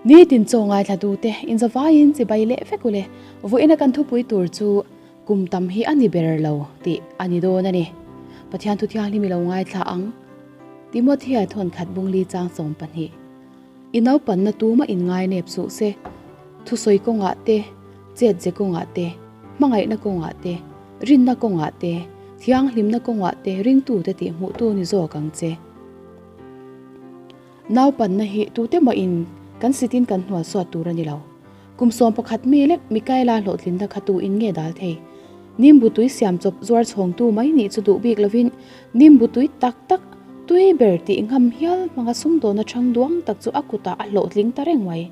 Nitin chaw ngaithlatute inzavaiin chibai leh vek ule. Vawiina kan thupui tur chu kum tam hi a ni ber lo tih a ni dawn a ni. Pathian thu thianghlim i lo ngaithla ang. Timothea thawnkhat bungli chang 12. I naupanna tuma inngai nep suh se. Thusawi kawngah te, chetze kawngah te, hmangaihna kawngah te, rinna kawngah te, thianghlimna kawngah te ringtute tih hmuhtu ni zawk ang che. Naupanna hi tute mawhin kan sitin kan hnual suat tur a ni lo. Kum 11 mi lek Mikaela hlawhtlinna kha tu in nge dal thei? Nimbu tui siam chawp zuar chhawngtu mai nih chu duh bik lovin nimbu tui tak tak, tui ber tih ngam hial hmanga sumdawna chhang duang tak chu a kutah a hlawhtling ta reng mai.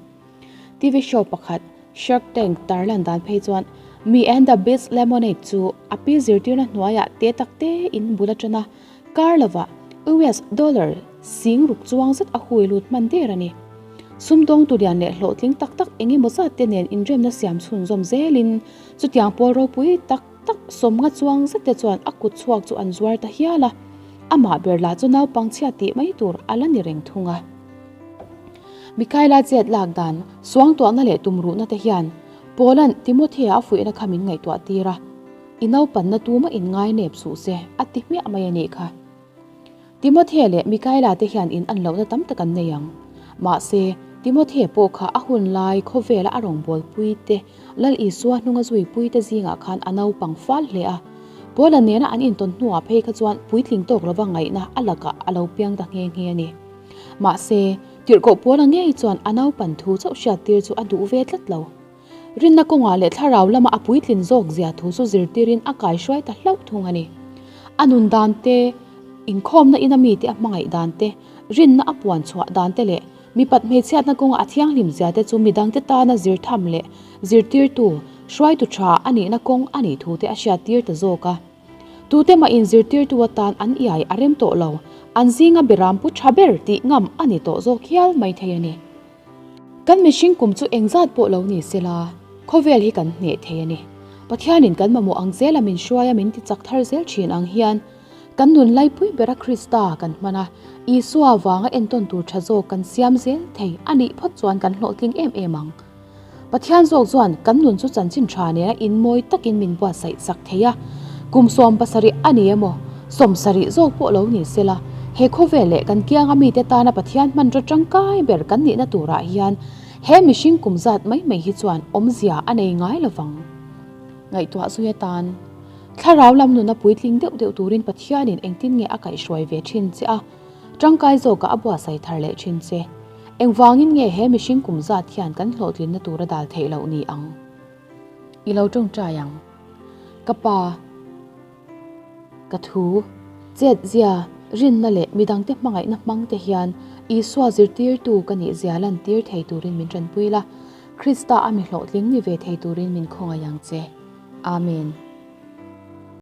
TV show pakhat Shark Tank tarlan dan phei chuan Me and the Beast Lemonade chu a pi zirtirna hnuaiah te tak te in bul atana kar lovah US dollar sing ruk chuang zet a hui lut hman der a ni. Sumdawng tulian leh hlawhtling tak tak eng emaw zat te nen inremna siam chhunzawm zelin chutiang pawl ropui tak tak sawmnga chuang zet te chuan a kut chhuak chu an zuar ta hial a, amah ber lah chu naupang chhia tih mai tur a la ni reng thung a. Mikaela chet lak dan, suangtuahna leh tumruhna te hian Paula'n Timothea a fuihna kha min ngaihtuah tir a, I naupanna tuma inngai nep suh se, a ti hmiah mai a nih kha. Timothea leh Mikaela te hian in an lohna tam tak an nei ang. Mahse, Timothea pawh kha a hun lai khawvela a rawngbawlpui te, Lal Isua hnunga zuipui te zingah khan a naupang fal hle a. Paula nena an intawn hnuah phei kha chuan puitling tawk lova ngaihna a lakah a lo piang ta nghe nghe a ni. Mahse, tirhkoh Paula ngei chuan a naupan thu chauh hriattir chu a duh ve tlat lo. Rinna kawngah leh thlarau lama a puitlin zawk zia thu chu zirtirin a kaihruai ta hlauh thung a ni. A nun dan te, inkhawmna ina mite a hmangaih dan te, rinna a puan chhuah dan te leh mipat hmeichhiatna kawnga a thianghlim zia te chu midangte tana zirtham leh zirtirtu, hruaitu tha a nihna kawng a nih thu te a hriattir ta zawk a. Tute mah in zirtirtu atan an iai a rem tawh lo, an zinga beram pu tha ber tih ngam a ni tawh zawk hial mai thei a ni. Kan mihring kum chu engzat pawh lo ni sela, khawvel hi kan hneh thei a ni. Pathianin kan mamawh ang zela min hruai a min ti chak thar zel thin ang hian, kan nun laipui bera Krista kan hman a, Isua vanga entawn tur tha zawk kan siam zel thei a nih phawt chuan kan hlawhtling em em ang. Pathian zawk chuan kan nun chu chanchin tha nena inmawi takin min buatsaih sak thei a, kum 70 a ni emaw, 70 zawk pawh lo ni sela, he khawvel leh kan kianga mite tana Pathian hmanraw tangkai ber kan nihna turah hian he mihring kum zat mai mai hi chuan awmzia a nei ngai lovang. Ngaihtuah zui atan, Thlarau lam nuna puitling deuh deuh turin Pathianin engtin nge a kaihhruai ve thin che a, tangkai zawkah a buatsaih thar leh thin che. Engvangin nge he mihring kum zat hian kan hlawhtlinna tur a dal theih loh ni ang? I lo tawngtai ang. Ka pa, ka thu, chetzia, rinna leh midangte hmangaihna hmang te hian Isua zirtirtu ka nih zia lantir thei turin min tanpui la, Krista a mi hlawhtling ni ve thei turin min khawngaih ang che. Amen.